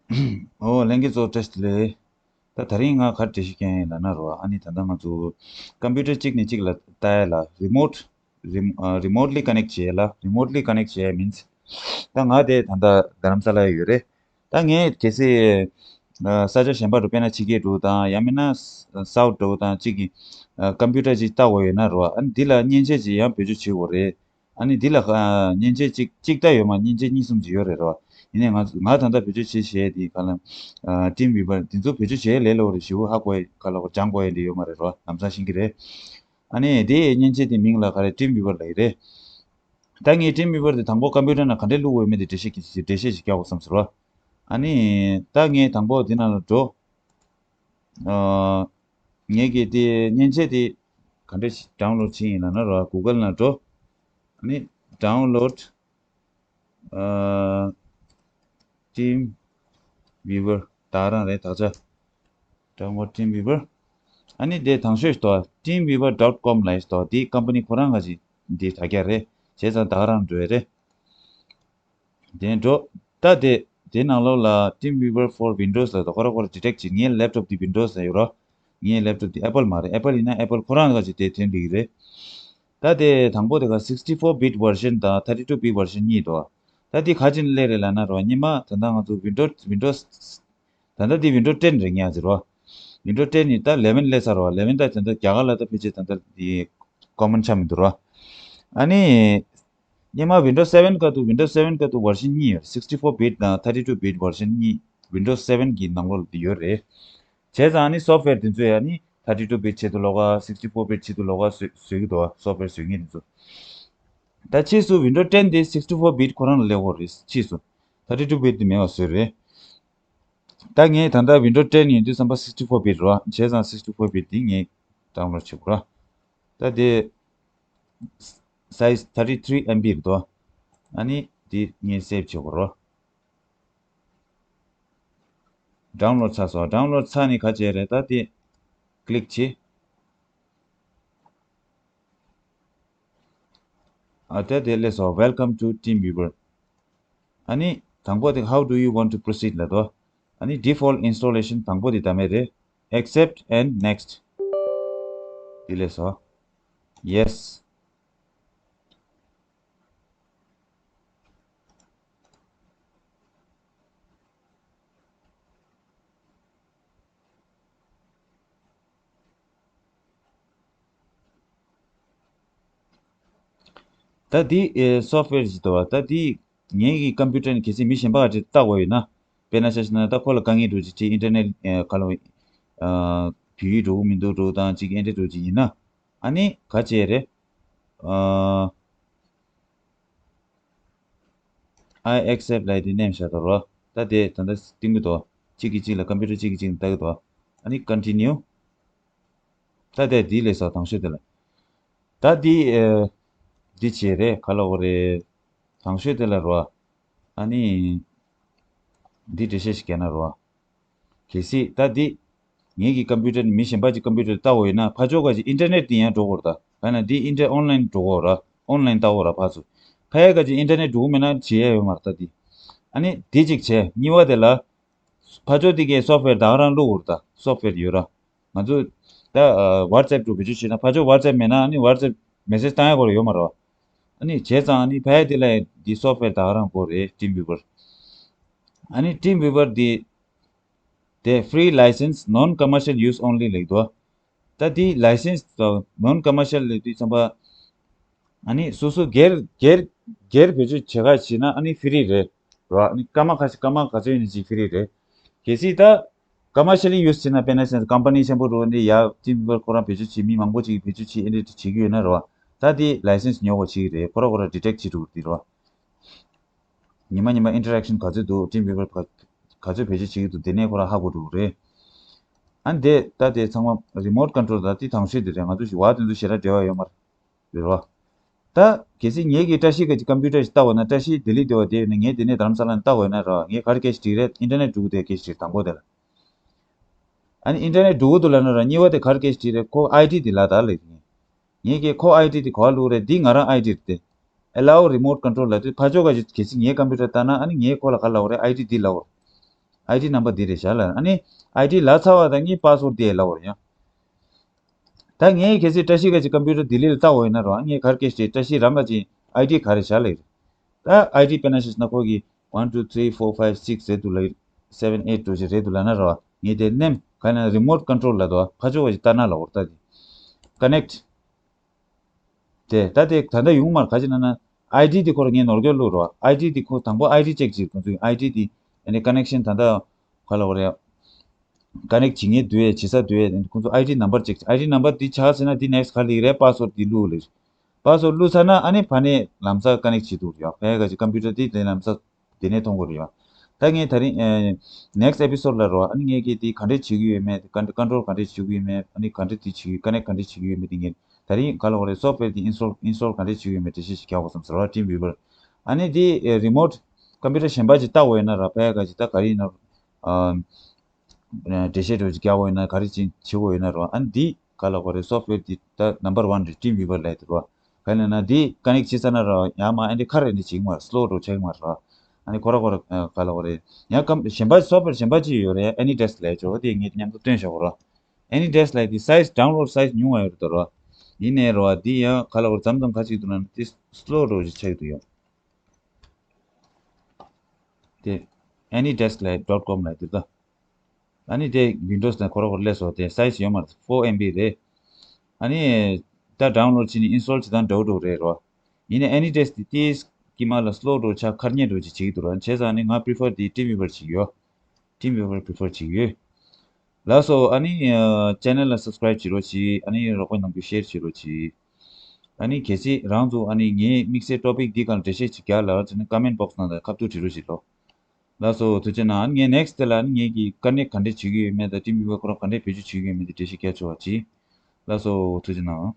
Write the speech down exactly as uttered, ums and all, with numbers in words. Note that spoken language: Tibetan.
ཨོ་ལྷན་རྒྱས་ཚོ་བཀྲ་ཤིས་བདེ་ལེགས། ད་ད་རིང་ང་ག་རེ་འགྲེལ་བཤད་རྒྱག་ཡིན་ལབ་ན་རོ། ཨ་ནི་ད་ལྟ་ང་ཚོ་ཀམ་པུ་ཊར་གཅིག་ནས་གཅིག་ལ་ལྟ་ཡ་ལ་རི་མོཊ་རི་ཨ་རི་མོཊ་ལི་ཀ་ནེག་བྱེད་ཡ་ལ་རི་མོཊ་ལི་ཀ་ནེག་བྱེད་ཡ་མིན། ད་ང་དེ་ད་ལྟ་རྡ་རམ་ས་ལ་ཡོད་རེད། ད་ངས་གལ་སྲིད་ཨ་ས་ཆ་གཞན་པ་འགྲོ་དཔེར་ན་ཕྱི་རྒྱལ་འགྲོ་དང་ཡང་མིན་ན་སའུཐ་འགྲོ་དང་གཅིག་གི་ཨ་ཀམ་པུ་ཊར་གཅིག་ལྟ་དགོས་ཡོད་ན་རོ། ཨ་ནི་འདི་ལ་མཉེན་ཆས་ཅིག་ཡང་བེད་སྤྱོད་བྱེད་དགོས་རེད། ཨ་ནི་འདི་ལ་ཨ་མཉེན་ཆས་གཅིག་གཅིག་ལྟ་ཡོད་མ་མཉེན་ཆས་གཉིས་གསུམ་ཅིག་ཡོད་རེད་རོ། ཡིན་ནའི་ང་ང་ད་ལྟ་བེད་སྤྱོད་བྱེད་བྱེད་དེ་ག་ལ་ཨ་ཌིམ་ཝི་བར་འདི་ཚོ་བེད་སྤྱོད་བྱེད་ལས་སླ་པོ་རེད། ཞེ་པོ་ཧ་གོ་ཡ་ག་ལ་སྦྱང་དགོས་ཡ་འདི་ཡོད་མ་རེད་རོ། ལམ་སང་ཤེས་ཀྱི་རེད། ཨ་ནི་དེའི་མཉེན་ཆས་དེ་མིང་ལ་ག་རེ་ཌིམ་ཝི་བར་ལབ་ཀྱི་རེད། ད་ངས་ཌིམ་ཝི་བར་དེ་དང་པོ་ཀམ་པུ་ཊར་ནང་ག་འདྲས་བླུགས་དགོས་མིན་དེ་འགྲེལ་བཤད་ཀྱི་འགྲེལ་བཤད་ཞིག་རྒྱག་དགོས་བསམ་སོང་རོ། ཨ་ནི་ད་ངས་དང་པོ་དེ་ནང་ལ་འགྲོ། ཨ་ངས་ཀྱི་དེ་མཉེན་ཆས་དེ་ག་འདྲས་ཌའུན་ལོཌ་བྱེད་ཡིན་ལབ་ན་རོ། གུ་གལ་ནང་འགྲོ། ཨ་ནི་ཌའུན་ལོཌ་ཨ་ཌིམ་ཝི་བར་ད་ག་རང་རེད་དག་ཆ། ཌའུན་ལོཌ་ཌིམ་ཝི་བར། ཨ་ནི་དེ་དང་ཤོས་ཤིག་འདུག་ཌིམ་ཝི་བར་ཌོཊ་ཀོམ་ལབ་ཡ་ཞིག་འདུག་དེ་ཀམ་པ་ནི་ཁོ་རང་ག་ཅིག་འདི་དྲ་རྒྱ་རེད། བྱས་ཙང་ད་ག་རང་འགྲོ་ཡ་རེད། དེ་འགྲོ། ད་དེ་དེ་ནང་ལོགས་ལ་ཌིམ་ཝི་བར་ཕོར་ཝིན་ཌོས་ལབ་འདུག་ཁོ་ར་ཁོ་ར་ཌི་ཊེག་བྱེད། ངའི་ལེབ་ཊོབ་དེ་ཝིན་ཌོས་ལ་ཡོད་རོ། ངའི་ལེབ་ཊོབ་དེ་ཨེ་པལ་མ་རེད། ཨེ་པལ་ཡིན་ན་ཨེ་པལ་ཁོ་རང་ག་ཅིག་དེ་ཐོན་འགྲིག་གི་རེད། ད་དེ་དང་པོ་དེ་ག་སིག་སི་ཊི་ཕོར་བིཊ་བར་ཤན་དང་ཐར་ཊི་ཊུ་བིཊ་བར་ཤན་གཉིས་འདུག་ད་དེ་ག་ཅིག་ནས་སླེབས་རེད་ལབ་ན་རོ། སྔོན་མ་ད་ལྟ་ང་ཚོ་ཝིན་ཌོ་ཝིན་ཌོས་ད་ལྟ་འདི་ཝིན་ཌོ་ཊེན་རེད་ངས་ཟེར་བ། ཝིན་ཌོ་ཊེན་ནི་ད་ཨི་ལེ་ཝེན་སླེབས་ཚར་བ། ཨི་ལེ་ཝེན་ད་ད་ལྟ་རྒྱ་གར་ལ་ད་ཕལ་ཆེར་ད་ལྟ་འདི་ཀོ་མན་ཆགས་མི་འདུག་ར། ཨ་ནི་སྔོན་མ་ཝིན་ཌོ་སེ་ཝེན་སྐབས་དུ་ཝིན་ཌོ་སེ་ཝེན་སྐབས་དུ་བར་ཤན་གཉིས་ཡོད། སིག་སི་ཊི་ཕོར་བིཊ་དང་ཐར་ཊི་ཊུ་བིཊ་བར་ཤན་གཉིས་ཝིན་ཌོ་སེ་ཝེན་གྱི་ནང་ལོགས་ལ་འདི་ཡོད་རེད། བྱས་ཙང་ཨ་ནི་སོབ་ཝེར་དེ་ཚོས་ཨ་ནི་ཐར་ཊི་ཊུ་བིཊ་ཆེད་དུ་ལོགས་ཀ་སིག་སི་ཊི་ཕོར་བིཊ་ཆེད་དུ་ལོགས་ཀ་བཟོ་བཟོ་གི་འདུག་སོབ་ཝེར་བཟོ་མཁན་དེ་ཚོ། ད་ཕྱིས་སུ་ཝིན་ཌོ་ཊེན་དེ་སིག་སི་ཊི་ཕོར་བིཊ་ཁོ་རང་ལ་སླེབས་ཡོད་རེད། ཕྱིས་སུ་ཐར་ཊི་ཊུ་བིཊ་དེ་མེད་པ་བཟོས་རེད། ད་ངས་ད་ལྟ་ཝིན་ཌོ་ཊེན་ཡིན་དུས་ཙམ་པ་སིག་སི་ཊི་ཕོར་བིཊ་རོ། བྱས་ཙང་སིག་སི་ཊི་ཕོར་བིཊ་འདི་ངས་ཌའུན་ལོཌ་བྱེད་དགོས་ར། ད་དེ་སའི་ཛི་ཐར་ཊི་ཐི་རི་ཨེམ་བི་རེད་དོ། ཨ་ནི་འདི་ངས་སེབ་བྱེད་དགོས་རོ། ཌའུན་ལོཌ་ཚར་སོང་། ཌའུན་ལོཌ་ཚར་ནས་ག་བྱས་རེད། ད་དེ་ཀི་ལིག་བྱེད། ཨ་ད་དེ་སླེབས་སོང་། Welcome to TeamViewer། ཨ་ནི་དང་པོ་དེ་How do you want to proceed ལབ་དོ། ཨ་ནི་default installation དང་པོ་དེ་ད་མེད་རེད། Accept and next དེ་སླེབས་སོང་། Yes། ད་འདི་ཨེ་སོབ་ཝེར་ཞིག་འདུག་བ། ད་འདི་ངེད་ཀྱི་ཀམ་པུ་ཊར་ནས་གལ་སྲིད་མི་གཞན་པ་ག་ཅིག་ལྟ་དགོས་ཡོད་ན། དཔེར་ན་ཆ་བཞག་ན་ད་ཁོ་ལ་དཀའ་ངལ་འདྲ་ཅིག་འཕྲད། ཨིན་ཊར་ནེཊ་ཨེ་ག་ལ་ཨ་བེད་ཡུལ་འགྲོ་གི་མི་འདུག་འགྲོ་དང་ཅིག་ཨེ་འདྲ་འདྲ་ཅིག་ཡིན་ན། ཨ་ནི་ག་བྱས་རེད། ཨ་I accept ལབ་དེ་མནན་བཞག་དོ་རོ། ད་དེ་ད་ལྟ་སྟོན་གྱི་འདུག་གཅིག་གིས་གཅིག་ལ་ཀམ་པུ་ཊར་གཅིག་གིས་གཅིག་ལ་ལྟ་གི་འདུག་ཨ་ནི་Continue། ད་དེ་འདི་ལས་སོ་དང་ཤོས་དེ་ལ། ད་འདི་ཨེ་འདི་བྱས་རེད། ག་ལ་འོ་རེད། དང་ཤོས་དེ་ལ་རོ། ཨ་ནི་འདི་འགྲེལ་བཤད་ཞིག་རྒྱག་ན་རོ། གལ་སྲིད་ད་འདི་ངེད་ཀྱི་ཀམ་པུ་ཊར་ནས་མི་གཞན་པ་ཅིག་ཀམ་པུ་ཊར་ལྟ་འོ་ཡོད་ན་ཕར་ཕྱོགས་ག་ཅིག་ཨིན་ཊར་ནེཊ་དེ་ཡང་འགྲོ་དགོས་རེད། ད་ག་ན་འདི་ཨིན་ཊར་ཨོན་ལན་འགྲོ་དགོས་ར། ཨོན་ལན་ལྟ་འོ་ར་ཕར་ཚུར། ཕ་ཡ་ག་ཅིག་ཨིན་ཊར་ནེཊ་འགྲོ་གི་མེད་ན་བྱེད་ཡ་ཡོད་མ་རེད། ད་འདི་ཨ་ནི་འདི་ཅིག་བྱས། གཉིས་པ་དེ་ལ་ཕར་ཕྱོགས་དེ་གའི་སོབ་ཝེར་ད་ག་རང་བླུག་འོ་ར། ད་སོབ་ཝེར་ཡོད་ར། ང་ཚོ་ད་ཝ་ཊི་སེབ་འགྲོ་བེད་སྤྱོད་བྱེད་ན་ཕར་ཕྱོགས་ཝ་ཊི་སེབ་མེད་ན་ཨ་ནི་ཝ་ཊི་སེབ་མེ་སེཇ་བཏང་ཡ་སྐོར་ཡོད་མ་རེད་བ། ཨ་ནི་བྱས་ཙང་ཨ་ནི་ཕ་ཡ་དེ་ལ་འདི་སོབ་ཝེར་ད་ག་རང་དགོས་རེད། ཊིམ་ཝི་ཝར། ཨ་ནི་ཊིམ་ཝི་ཝར་འདི་དེ་free license non commercial use only ལབ་འདུག་ད་འདི་ལའི་སེན་སི་དང་non commercial ལབ་དུས་ཙམ་པ། ཨ་ནི་སོ་སོ་སྒེར་སྒེར་སྒེར་བེད་སྤྱོད་བྱེད་ག་བྱེད་ན་ཨ་ནི་ཧྥི་རི་རེད་རོ། ཨ་ནི་སྐར་མ་ཁ་ཤས་སྐར་མ་ག་ཚོད་ཡིན་ན་ཅིག་ཧྥི་རི་རེད། གལ་སྲིད་ད་ཀོ་མར་ཤལ་ལི་ཡུ་སི་བྱེད་ན་དཔེར་ན་ཅིག་ཀམ་པ་ནི་ཆེན་པོ་འགྲོ་འདི་ཡ་ཊིམ་ཝི་ཝར་ཁོ་རང་བེད་སྤྱོད་བྱེད། མི་མང་པོ་ཅིག་བེད་སྤྱོད་བྱེད། ཨེ་འདྲ་བྱེད་ཀྱི་ཡོད་ན་རོ། ད་འདི་ལའི་སེན་སི་ཉོ་དགོས་བྱེད་ཀྱི་རེད། ཁོ་ར་ཁོ་ར་ཌི་ཊེག་བྱེད་འགྲོ་གི་རེད་རོ། ཉི་མ་ཉི་མ་ཨིན་ཊར་ཨེག་ཤན་ག་ཚོད་འདུག་ཊིམ་ཝི་ཝར་ག་ག་ཚོད་བེད་སྤྱོད་བྱེད་ཀྱི་འདུག་དེ་ནས་ཁོ་ར་ཧ་གོ་འགྲོ་གི་རེད། ཨ་ནི་དེ་ད་དེ་ཚང་མ་རི་མོཊ་ཀོན་ཊོལ་ད་དེ་དང་ཤོས་དེ་རེད། ང་ཚོ་ཞིག་བ་དེ་ཚོ་ཞེ་དྲག་འབྲེལ་བ་ཡོད་མ་རེད་རོ། ད་གལ་སྲིད་ངེད་ཀྱི་བཀྲ་ཤིས་ཀྱི་ཀམ་པུ་ཊར་ཞིག་ལྟ་དགོས་ན་བཀྲ་ཤིས་ལྡི་ལི་སྡོད་པ་དེ་ཡོད་ན་ངས་དེ་ནས་རྡ་རམ་ས་ལ་ནས་ལྟ་དགོས་ན་རོ། ངས་ག་རེ་སྐད་ཆ་དྲིས་རེད། ཨིན་ཊར་ནེཊ་འགྲོ་གི་འདུག་སྐད་ཆ་དྲིས་དང་པོ་དེ་ལ། ཨ་ནི་ཨིན་ཊར་ནེཊ་འགྲོ་གི་འདུག་ལབ་ན་ར་གཉིས་པ་དེ་ག་རེ་སྐད་ཆ་དྲིས་རེད། ཁོ་ཨའི་ཌི་དེ་ལབ་དང་ལབ་ཀྱི་ངས། ངས་ཀྱིས་ཁོ་ཨའི་ཌི་དེ་ག་པར་བླུགས་རེད། འདི་ང་རང་ཨའི་ཌི་རེད་དེ། Allow remote control ལབ་དུས་ཕར་ཕྱོགས་ག་ཅིག་གལ་སྲིད་ངའི་ཀམ་པུ་ཊར་ལྟ་ན་ཨ་ནི་ངས་ཁོ་ལ་ག་ལབ་དགོས་རེད། ཨའི་ཌི་འདི་ལབ་དགོས་རེད། ཨའི་ཌི་ནམ་བར་འདི་རེད་བཞག་ལ། ཨ་ནི་ཨའི་ཌི་ལབ་ཚར་བ་དང་ངས་པ་སི་ཝར་ཌི་དེ་ལབ་པ་རེད་ཡ། ད་ངས་གལ་སྲིད་བཀྲ་ཤིས་ཁ་ཅིག་ཀམ་པུ་ཊར་ལྡི་ལི་ལ་བལྟ་འོ་ཡིན་ན་རོ། ངས་གར་སྐད་ཆ་བཀྲ་ཤིས་རང་ཁ་ཅིག་ཨའི་ཌི་ག་རེ་བཞག་ལ་ཡིན། ད་ཨའི་ཌི་དཔེར་ན་ཤེས་ན་ཁོ་གི་one two three four five six རེད་འདུག་ལ། seven eight འགྲོ་ཞིག་རེད་འདུག་ལ་ན་རོ། ངས་དེ་ནེམ་ག་ན་རི་མོཊ་ཀོན་ཊོལ་ལ་དོ་ཁ་ཕྱོགས་ཁ་ཅིག་ལྟ་ན་ལ་འོར་ད་དེ་ཀ་ནེག་ཊི། དེ་ད་དེ་ད་ལྟ་ཡོང་མར་ག་ཅི་ན་ན། ཨའི་ཌི་དེ་ཁོ་ར་ངས་ནོར་སྐྱོན་བླུགས་རོགས། ཨའི་ཌི་དེ་ཁོ་དང་པོ་ཨའི་ཌི་ཅེག་བྱེད་དགོས་ཚུལ། ཨའི་ཌི་དེ་ཨ་ནི་ཀ་ནེག་ཤན་ད་ལྟ་ག་ལ་བ་རེད། ཀ་ནེག་བྱེད་ངེས་འདུག་ཨེ་བྱེད་ས་འདུག་ཨེ་ཁོ་ཚོ་ཨའི་ཌི་ནམ་བར་ཅེག། ཨའི་ཌི་ནམ་བར་དེ་ཆགས་ཟིན་ན་དེ་ནེག་སི་ག་ལ་ཡིག་རེད། པ་སི་ཝར་ཌི་དེ་བླུགས་ལེ། པ་སི་ཝར་ཌི་བླུགས་ཚར་ན་ཨ་ནི་ཕ་ནས་ལམ་སང་ཀ་ནེག་བྱེད་ཐུབ་རེད་ཡ། ཕ་ག་ཅིག་ཀམ་པུ་ཊར་དེ་དེ་ལམ་སང་དེ་ནས་མཐོང་དགོས་རེད་ཡ། ད་ངས་ད་རིང་ནེག་སི་ཨེ་པི་སོ་ཌི་ལ་རོ། ཨ་ནི་ངས་ཀྱིས་དེ་ག་འདྲས་བྱེད་ཀྱི་ཡོད་མེད། ཀོན་ཀོན་ཊོལ་ག་འདྲས་བྱེད་ཀྱི་ཡོད་མེད། ཨ་ནི་ག་འདྲས་དེ་བྱེད་ཀྱི་ཡོད། ཀ་ནེག་ག་འདྲས་བྱེད་ཀྱི་ཡོད་མེད་དེ་ངས། ད་རིང་ག་ལ་བ་རེད། སོབ་ཝེར་དེ་ཨིན་སི་ཊོལ་ཨིན་སི་ཊོལ་ག་འདྲས་བྱེད་ཀྱི་ཡོད་མེད་འགྲེལ་བཤད་ཅིག་རྒྱག་དགོས་བསམ་ཟེར་བ། ཌིམ་ཝི་ཝར། ཨ་ནི་དེ་རི་མོཊ་ཀམ་པུ་ཊར་གཞན་པ་ཅིག་ལྟ་འོ་ཡིན་ན་ར། ཕ་ག་ཅིག་ད་ག་རེ་ཡིན་ན་འགྲེལ་བཤད་འགྲོ་ཅིག་རྒྱག་འོ་ཡིན་ན་ག་རེ་ཅིག་བྱེད་འོ་ཡིན་ན་ར། ཨ་ནི་དེ་ག་ལ་བ་རེད། སོབ་ཝེར་དེ་ད་ནམ་བར་ཝན་རེད། ཌིམ་ཝི་ཝར་ལབ་དེ་ར། ག་ཡིན་ན་དེ་ཀ་ནེག་བྱེད་ཚར་ན་ར་ཡང་མ་ཨ་འདྲས་ཁ་རེ་འདྲས་བྱེད་ཀྱི་མ་རེད། སི་ལོ་འགྲོ་ཆགས་ཀྱི་མ་རེད་ར། ཨ་ནི་ཁོ་ར་ཁོ་ར་ག་ལ་བ་རེད། ཡང་ཀམ་གཞན་པ་སོབ་ཝེར་གཞན་པ་ཅིག་ཡོད་རེད། ཨེ་ནི་ཌེསྐ་ལབ་ཅོ་དེ་ངས་མཉམ་དུ་སྟོན་བཞག་གོ་ར། ཨེ་ནི་ཌེསྐ་ལབ་དེ་སའི་ཛི་ཌའུན་ལོཌ་སའི་ཛི་ཉུང་བ་ཡོད་རེད་དོ་ར། ཡིན་ནའི་ར་དེ་ཡང་ག་ལ་བར་མཚམས་མཚམས་ཁ་ཅིག་འདུག་ན་དེ་སི་ལོ་འགྲོ་ཞིག་ཆགས་ཀྱི་འདུག་ཡོད། དེ་ཨེ་ནི་ཌེསྐ་ལབ་ཌོཊ་ཀོམ་ལབ་དེ་ད། ཨ་ནི་དེ་ཝིན་ཌོས་ནང་ཁོ་ར་ཁོ་ར་སླེབས་སོང་། དེ་སའི་ཛི་ཡོད་མ་རེད། ཕོར་ཨེམ་བི་རེད། ཨ་ནི་ད་ཌའུན་ལོཌ་བྱས་ནས་ཨིན་སི་ཊོལ་བྱེད་སྟངས་འདྲ་བོ་འདྲ་བོ་རེད་ར། ཡིན་ནའི་ཨེ་ནི་ཌེསྐ་དེ་དེ་དཀྱིལ་མ་ལ་སི་ལོ་འགྲོ་ཆགས་ཁ་སྙན་འགྲོ་ཅིག་བྱེད་ཀྱི་འདུག་ར། བྱས་ཙང་ཨ་ནི་ང་པི་རི་ཕར་དེ་ཌིམ་ཝི་ཝར་བྱེད་ཀྱི་ཡོད། ཌིམ་ཝི་ཝར་པི་རི་ཕར་བྱེད་ཀྱི་ཡོད། ལགས་སོ། ཨ་ནི་ཨ་ཅེ་ནལ་ལ་སབ་སི་ཀ་རེབ་བྱེད་རོགས་གྱིས། ཨ་ནི་རོགས་པ་གནང་རྒྱུ་ཤེར་བྱེད་རོགས་གྱིས། ཨ་ནི་གལ་སྲིད་རང་ཚོ་ཨ་ནི་ངའི་དམིགས་བསལ་ཊོ་པིག་འདི་སྒང་འགྲེལ་བཤད་ཅིག་རྒྱག་ལབ་ཡོད་ན་ཀོ་མེན་ཊི་བོག་སི་ནང་དང་ཁ་ཐུག་བྲིས་རོགས་གྱིས་ལོ། ལགས་སོ། ཐུགས་རྗེ་གནང་། ཨ་ནི་ངས་ནེག་སི་ཊི་དེ་ལ་ཨ་ནི་ངེད་ཀྱིས་ཀ་ནེག་ག་འདྲས་བྱེད་ཀྱི་ཡོད་མེད་དང་ཌིམ་ཝི་ཝར་ཁོ་རང་ག་འདྲས་བེད་སྤྱོད་བྱེད་ཀྱི་ཡོད་མེད་དེ་འགྲེལ་བཤད་རྒྱག་ཆོག་པ་གྱིས། ལགས་སོ། ཐུགས་རྗེ་གནང་།